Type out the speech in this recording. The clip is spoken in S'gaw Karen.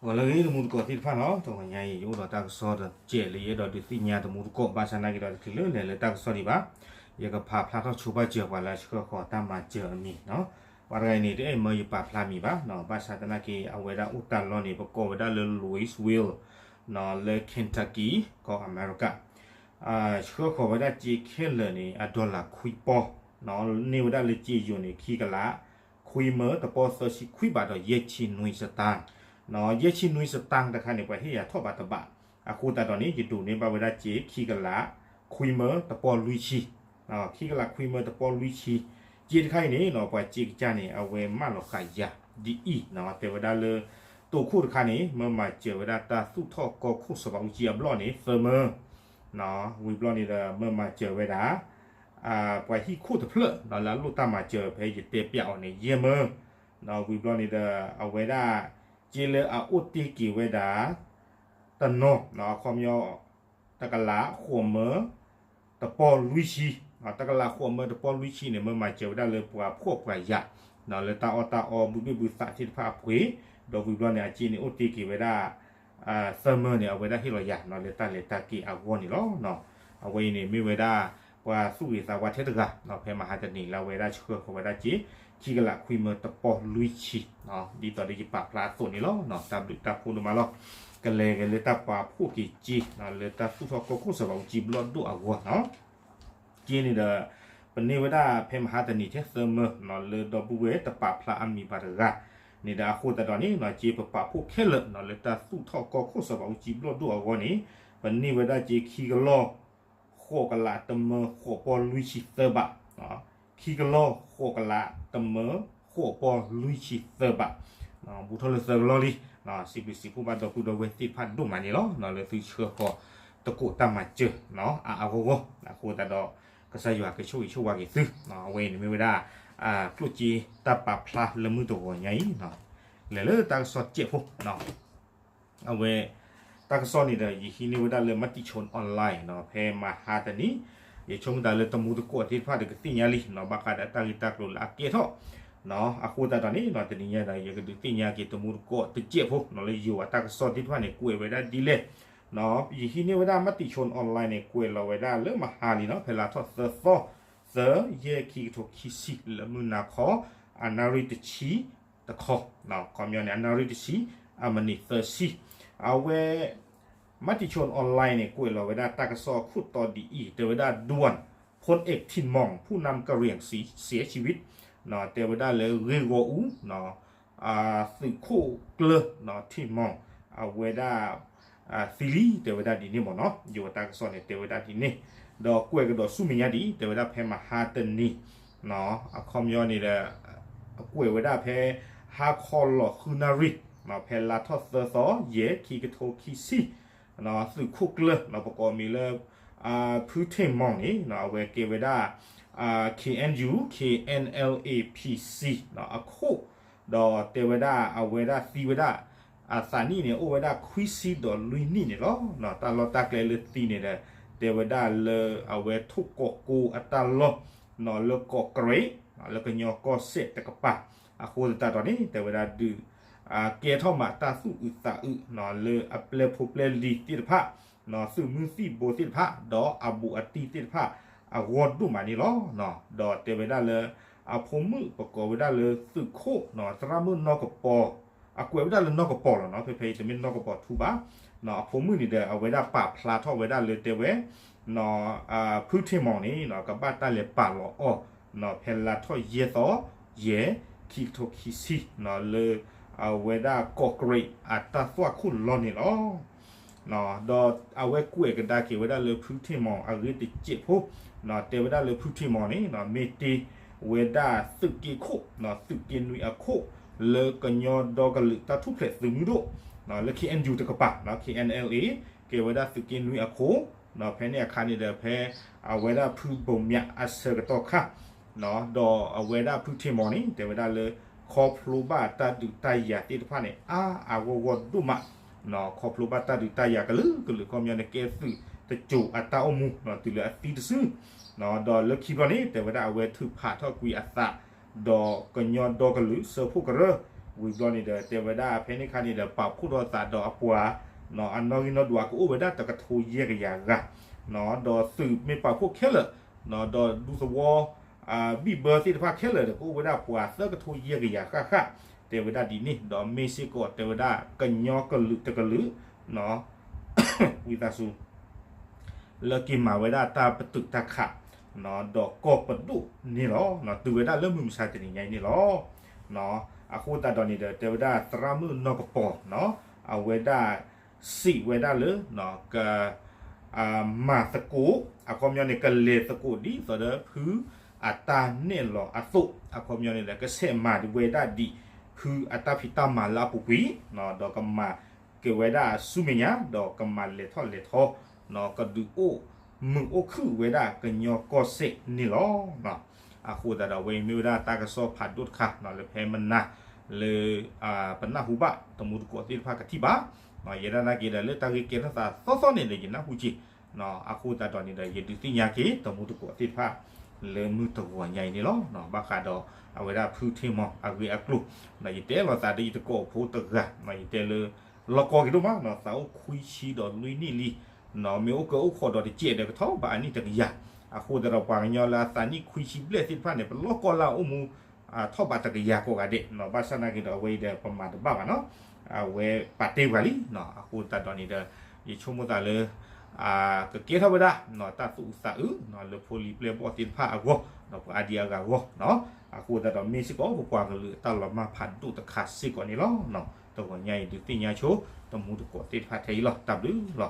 ဂီၤလၢအဂ့ၤ တမူတကိးသ့ၣ်တဖၣ်နီၤ, တဂီၤညါအံၤ ယအိၣ်ဒီးတၢ်ကစီၣ်တစဲးလၢယအဲၣ်ဒိးဒုးသ့ၣ်ညါတမူတကိး, ဘၣ်ဆၣ်နာ်က့ဒီးတချုးလၢလဲၤလၢတၢ်ကစီၣ်ဒံးဘၣ်, ယကပာ်ဖျါထီၣ်ဆိပာ်စၢၤပှၤလၢဆှၢဃီၤတၢ်မၤစၢၤအမံၤနီၤ. ပှၤတဂၤအံၤန့ၣ် တအဲၣ်မၢယပာ်ဖျါမံၤဘၣ်နီၤ, ဘၣ်ဆၣ်သနာ်က့ အဝဲဒၣ်အိၣ်တၢ်လီၢ်န့ၣ် ပကိးဝဲဒၣ်လၢ Louisville နီၤ, လၢ Kentucky ကီၢ်အမဲရကၤ ဆှၢဃီၤဝဲဒၣ်စ့ခဲလၢာ်န့ၣ် အ dollar ခွံပီၢ်, န့ၢ်ဝဲဒၣ်လၢစ့ယိၤန့ၣ် ခံကလး ခွံမၢတပီၢ်သၢဆံခွံဘးဒီး ယဲၢ်ဆံနွံစတၢၢ်, ယဲၢ်ဆံနွံစတၢၢ်တခါန့ၣ် ပှၤဟ့ၣ်ယၤထီၣ်ဘးတဘး, အဃိသတးဒီးန့ၣ် ယဒိးန့ၢ်ဘၣ်ဝဲဒၣ်စ့ ခံကလး ခွံမၢတပီၢ်လွံၢ်ဆံ, ခံကလးခွံမၢတပီၢ်လွံၢ်ဆံ, စ့တခါအံၤန့ၣ် ပှၤစ့ကစၢ်န့ၣ် အဝဲမၢလီၤဃာ်ယၤဒ်အံၤ, တဲဝဲဒၣ်လၢ တိာ်ခိၣ်တခါန့ၣ် မၢမၤစၢၤဝဲဒၣ်တၢ်သူၣ်ထီၣ်ကီၢ်ခိၣ်စီၤဘးအူကၠံအဘျီၣ်န့ၣ် သၢမၢ ဝံၤဘျီန့ၣ်ဒီး မၢမၤစၢၤဝဲဒၣ် ပှၤဟံၣ်ခိၣ်တဖျၢၣ် လၢအလိၣ်တၢ်မၤစၢၤဖဲယတဲပျးအီၤန့ၣ် ယဲၢ်မၢ, ဝံၤဘျီန့ၣ်ဒီး အဝဲဒၣ် စ့လၢအအိၣ်တ့ၢ်က့ၤဝဲဒၣ် တနီၤ အခီပညီ တကလးဃိးမၢ တပီၢ်လွံၢ်ဆံ, တကလးဃိးမၢတပီၢ်လွံၢ်ဆံန့ၣ် မၢမၤစၢၤဝဲဒၣ်လၢပှၤဖှီၣ်ပှၤယာ် လၢတၢ်အီၣ်တၢ်အီဘုဘ့ၣ်ဘုသးသ့ၣ်တဖၣ်အပှ့ၤ, ဒီးဝံၤဘျီန့ၣ် အစ့န့ၣ်အိၣ်တ့ၢ်က့ၤဝဲဒၣ် သၢမၢန့ၣ် အဝဲဒၣ်ဟ့ၣ်လီၤယၤ လၢတၢ်လဲၤတၢ်က့ၤအဂီၢ်န့ၣ်လီၤ. အဝဲအံၤန့ၣ်မ့ၢ်ဝဲဒၣ် ပှၤသူၣ်ဂ့ၤသးဝါထဲတဂၤ ဖဲမဟါတနံၤလၢအဝဲဒၣ်ဆှၢဃီၤဝဲဒၣ်စ့ ခံကလးခွံမၢတပီၢ်လွံၢ်ဆံ, ဒ်သိးဒီးယပာ်ဖျါအသိးန့ၣ်လီၤ. တၢ်ဘျုးတၢ်ဖှိၣ်ဒိၣ်မးလီၤ. ကလဲၤက့ၤလၢတၢ်ပာ်ဖှိၣ်က့ၤစ့ လၢတၢ်သူၣ်ထီၣ်ကီၢ်ခိၣ်စီၤဘးအူကၠံဘျီၣ်ဒိၣ်အဂီၢ်နီၤ. စ့န့ၣ်ဒီး ပန့ၢ်ဝဲဒၣ်ဖဲမဟါတနံၤထဲသၢမၢ လၢဒီပုၢ်ဝဲၢ်တပာ်ဖျါအမံၤဘၣ်တဂၤန့ၣ်ဒီး အဃိသတးဒီးန့ၣ် စ့ပပာ်ဖှိၣ်ခဲလၢာ် လၢတၢ်သူၣ်ထီၣ်ကီၢ်ခိၣ်စီၤဘးအူကၠံဘျီၣ်ဒိၣ်အဂီၢ်န့ၣ် ပန့ၢ်ဝဲဒၣ်စ့ခံကလီၢ် ဃိးကလးတမၢဃိးပီၢ်လွံၢ်ဆံသၢဘး, ခံကလီၢ်ဃိးကလးတမၢဃိးပီၢ်လွံၢ်ဆံသၢဘး, ဘူးထီၣ်လၢသၢကလီၢ်လံ. စံးဘျုးစံးဖှိၣ်ဘၣ်ဒီပုၢ်ဒီဝဲၢ်သ့ၣ်တဖၣ်ဒိၣ်မးန့ၣ်လီၤ. လၢသုဆှၢဃီၤသကိးတၢ်မၤစၢၤ အါအါဂီၢ်ဂီၢ် အဃိသတးဒီး ကစၢ်ယွၤကဆိၣ်ဂ့ၤဆိၣ်ဝါက့ၤသု. အဝဲအံၤန့ၣ်မ့ၢ်ဝဲဒၣ် ကျိၣ်စ့တၢ်ပာ်ဖျါလၢမုၢ်တဂီၤညါအံၤ လဲၤလၢတၢ်ကစီၣ်တစဲးဖိ အဝဲ တၢ်ကစီၣ်န့ၣ်ဒီး ယဟံးန့ၢ်ဝဲဒၣ်လၢ Matichon Online နီၤ, ဖဲမဟါတနံၤ ယဆိကမိၣ်သးလၢတမူတကိးသ့ၣ်တဖၣ်ဒီးကသ့ၣ်ညါလံနီၤ, ဘၣ်ဃးဒီးတၢ်ဂ့ၢ်တၢ်ကျိၤလၢအကဲထီၣ်နီၤ. အဃိသတးဒီးန့ၣ်နီၤ တနံၤညါဒီး ယကဒုးသ့ၣ်ညါက့ၤတမူတကိးတစဲးဖိနီၤ, လၢယိၤအတၢ်ကစီၣ်သ့ၣ်တဖၣ်န့ၣ် ကွဲးဝဲဒၣ်ဒ်လဲၣ်နီၤ. ယဟံးန့ၢ်ဝဲဒၣ် Matichon Online န့ၣ် ကွဲးလီၤဝဲဒၣ်လၢမဟါလံနီၤ, ဖဲလါထီၣ်သၢသီ သၢ ယဲၢ် ခံကထိခံဆံ လၢမုၢ်နၤခီ အနၣ်ရံၣ်တဆံ တခီ, ခီပညီန့ၣ် အနၣ်ရံၣ်တဆံ အမံးနံးသၢဆံ, အဝဲ Matichon Online န့ၣ် ကွဲးလီၤဝဲဒၣ်တၢ်ကစီၣ်အခိၣ်တီဒ်အံၤ, တဲဝဲဒၣ် ด่วน พลเอกถิ่นหม่อง ผู้นำกะเหรี่ยงเสียชีวิต, တဲဝဲဒၣ်လၢဂ့ၢ်ဂီၢ်အူ သုးခိၣ်ကျၢၢ် ထ့ၣ်မီၣ် အဝဲဒၣ် သံလံ တဲဝဲဒၣ်ဒ်န့ၣ်မ့ၢ်နီၤ. ယိၤအတၢ်ကစီၣ်န့ၣ် တဲဝဲဒၣ်ဒ်န့ၣ်, ဒီးကွဲးကဒီးဆူမဲာ်ညါဒ်အံၤ တဲဝဲဒၣ်ဖဲမဟါတနံၤ အခီပညီန့ၣ်ဒီး ကွဲးဝဲဒၣ်ဖဲ ဟါခီလီၤဃုနၣ်ရံၣ် ဖဲလါထီၣ်သၢသီ ယဲၢ် ခံကထိခံဆံ သုးခိၣ်ကျၢၢ် ပကိးမံၤလၢ ဖုထ့ၣ်မီၣ်န့ၣ် အဝဲကဲဝဲဒၣ် K N U K N L A P C အခိၣ်, ဒီးတဲဝဲဒၣ်အဝဲဒၣ်သံဝဲဒၣ် အသးနံၣ်န့ၣ် အိၣ်ဝဲဒၣ်ခွံဆံဒီးလွံၢ်နံၣ်န့ၣ်လီၤ. တၢ်လီၢ်တၢ်ကျဲလၢသံန့ၣ်ဒီး တဲဝဲဒၣ်လၢအဝဲထိၣ်ကီးကိအတၢ်လီၢ် လၢကီးကရ့း လၢကညီကီၢ်စဲၣ်တကပၤ, အဃိသတးဒီးန့ၣ် တဲဝဲဒၣ်ဒုး ကဲထီၣ်မးတၢ်သူၣ်အုးသးအုး လၢအပျဲၢ်ဖိပျဲၢ်လံၤသ့ၣ်တဖၣ် သုးမုၢ်သံၣ်ဘိသ့ၣ်တဖၣ် ဒီးအဘူးအတံၢ်သ့ၣ်တဖၣ် အဂီၢ်ဒိၣ်မးန့ၣ်လီၤ. ဒီးတဲဝဲဒၣ်လၢ အဖိမုၣ်ပကိးဝဲဒၣ်လၢသုးခိၣ် သရၣ်မုၣ်နီၢ်ကပီၤ, အကွဲးဝဲဒၣ်လၢနီၢ်ကပီၤလီၤနီၤ, ဖဲဖဲအံၤတမ့ၢ်နီၢ်ကပီၤထူဘၣ်. အဖိမုၣ်န့ၣ်ဒီး အဝဲဒၣ်ပာ်ဖျါထီၣ်ဝဲဒၣ်လၢတဲဝဲ ဖုထ့ၣ်မီၣ်န့ၣ် ကဘၣ်တၢ်လဲၤပာ်လီၤအီၤ ဖဲလါထီၣ်ယဲၢ်သီ ယဲၢ် ခံကထိခံဆံ လၢအဝဲဒၣ်ကီးကရ့းအတၢ်သွၣ်ခိၣ်လီၢ်န့ၣ်လီၤ. ဒီးအဝဲကွဲးကဒါက့ၤဝဲဒၣ်လၢဖုထ့ၣ်မီၣ်အဂ့ၢ်တစဲးဖိ တဲဝဲဒၣ်လၢဖုထ့ၣ်မီၣ်န့ၣ် မ့ၢ်တ့ဝဲဒၣ်သုးက့ခိၣ် သုးက့နွံအခိၣ် လၢကညီဒီကလုာ်တၢ်ထူၣ်ဖျဲးသုးမုၢ်ဒိၣ် လၢ K N U တကပၤ K N L A ကဲဝဲဒၣ်သုးက့နွံအခိၣ် ဖဲန့ၣ်အခါန့ၣ်ဒီး ဖဲအဝဲဒၣ်ဖုဘိးမၠးအဆၢကတီၢ်ခါ ဒီးအဝဲဒၣ်ဖုထ့ၣ်မီၣ်န့ၣ် တဲဝဲဒၣ်လၢ ခီဖျိဘၣ်တၢ်ဒုးတၢ်ယၤသ့ၣ်တဖၣ်န့ၣ် အါအါဂီၢ်ဂီၢ်ဒိၣ်မး, ခီဖျိဘၣ်တၢ်ဒုးတၢ်ယၤကလုာ်ကလုာ် ခီပညီန့ၣ် ကဲသုးတစိၤအတၢ်အိၣ်မူ တုၤလၢအသံတစု, ဒီးလၢခံဘျီန့ၣ် တဲဝဲဒၣ်အဝဲထုးဖးထီၣ်ကွံာ်အသး ဒီးကညီဒီကလုာ်စၢဖှိၣ်ကရၢ ဝံၤဘျီန့ၣ်ဒီး တဲဝဲဒၣ်ဖဲန့ၣ်ခါန့ၣ်ဒီး ပာ်ဖှိၣ်ထီၣ်သးဒီးအပှၤ အနီၣ်ဂံၢ်နီၣ်ဒွးကအိၣ်ဝဲဒၣ်တကထိယဲၢ်ကယၤဂၤ, ဒီးသုးမ့ၢ်ပာ်ဖှိၣ်ခဲလၢာ်, ဒီးဒူသဝီ ဘံၣ်ဘၢသ့ၣ်တဖၣ်ခဲလၢာ်ဒီး ကအိၣ်ဝဲဒၣ်ပှၤသၢကထိယဲၢ်ကယၤဃၣ်ဃၣ်, တဲဝဲဒၣ်ဒ်န့ၣ်, ဒီးမ့ၢ်စ့ၢ်ကီးတဲဝဲဒၣ်ကညီကလုာ်တကလုာ် ဝံသးစူၤ လၢက့ၤမၤဝဲဒၣ်တၢ်ပတုာ်တၢ်ခး ဒီးကီၢ်ပဒိၣ်န့ၣ်လီၤ. တုၤဝဲဒၣ်လၢမုၢ်မဆါတနံၤညါအံၤန့ၣ်လီၤ. အဃိသတးဒီးန့ၣ်ဒီး တဲဝဲဒၣ်သရၣ်မုၣ်နီၢ်ကပီၤ အဝဲဒၣ်စံးဝဲဒၣ်လၢ က မၤသကိး အခီပညီန့ၣ် ကလဲၤသကိးဒ်သိးဒီးဖုအတၢ်နဲၣ်လီၤအသိး အခီပညီန့ၣ်ဒီး ကဆဲးမၤဝဲဒၣ်ဒ်ဖုအတၢ်ဖံးတၢ်မၤလၢအပူၤကွံာ် ဒီးကမၤက့ၤဝဲဒၣ်ဆူမဲာ်ညါ ဒီးကမၤလဲၤထီၣ်လဲၤထီ ကဒုးအိၣ်မုာ်အိၣ်ခုၣ်ဝဲဒၣ်ကညီကီၢ်စဲၣ်န့ၣ်လီၤ. အဃိသတးဒီး အဝဲအံၤမ့ၢ်ဝဲဒၣ်တၢ်ကစီၣ်ဖးဒိၣ်တခါ လၢဖဲမနၤ လၢ ပနၢ်ဟူဘၣ်တမူတကိးသ့ၣ်တဖၣ်ကထံၣ်ဘၣ်, ယဲဒၣ်နာ်က့ဒီး လၢတၢ်ဂ့ၢ်ကဲထီၣ်သးသီသီန့ၣ်ဒီး ယနၢ်ဟူက့ၤ, အဃိသတးဒီးန့ၣ်ဒီး ယဒုးသ့ၣ်ညါက့ၤတမူတကိးသ့ၣ်တဖၣ် လၢမုၢ်တဂီၤညါအံၤန့ၣ်လီၤ. ဘၣ်ဃးဒီးအဝဲဒၣ်ဖုထ့မီၤအဂ့ၢ်အကျိၤ ယတဲလိာ်သးဒီးယတကိးဖိတဂၤ ယတဲလၢ လီၢ်ကီက့ၤဒိၣ်မး သးအိၣ်ခွံဆံဒီးလွံၢ်နံၣ်လံ, မ့ၢ်အိၣ်ကၢအိၣ်ခိးဒီးတစဲးဒီး ကထီၣ်ဘးအနံၣ်တကယၤ, အဃိသတးဒီးပှၤကညီလၢအသးနံၣ်ခွံဆံဘျဲၣ်သ့ၣ်တဖၣ်န့ၣ် ပလီၢ်ကီလၢအအိၣ်မူ ထီၣ်ဘးတကယၤကိးဂၤဒဲး, ဘၣ်ဆၣ်နာ်က့ဒီး အဝဲအံၤဒီးပမၤတဘၣ်ဘၣ်နီၤ, အဝဲပာ်တ့ၢ်ပှၤလံ, အဃိသတးဒီးန့ၣ်ဒီး ယဆိကမိၣ်သးလၢ ကကဲထီၣ်ဝဲဒၣ် တၢ်သူၣ်အုးသးအုး လၢဖိလံၤပျဲၢ်ဘီၣ်သ့ၣ်တဖၣ်အဂီၢ် ဒီးပှၤအါဒံအါဂၤအဂီၢ်, အဃိသတးဒီးမ့ၢ်စ့ၢ်ကီးပပှၤကလုာ်အတၢ်လီၤမၢ်ဖးဒိၣ်တခါစ့ၢ်ကီးန့ၣ်လီၤ. တဂီၤညါအံၤဒုးသ့ၣ်ညါဆိ တမူတကိးသ့ၣ်တဖၣ်ထဲအံၤလီၤ. တၢ်ဘျုးလီၤ.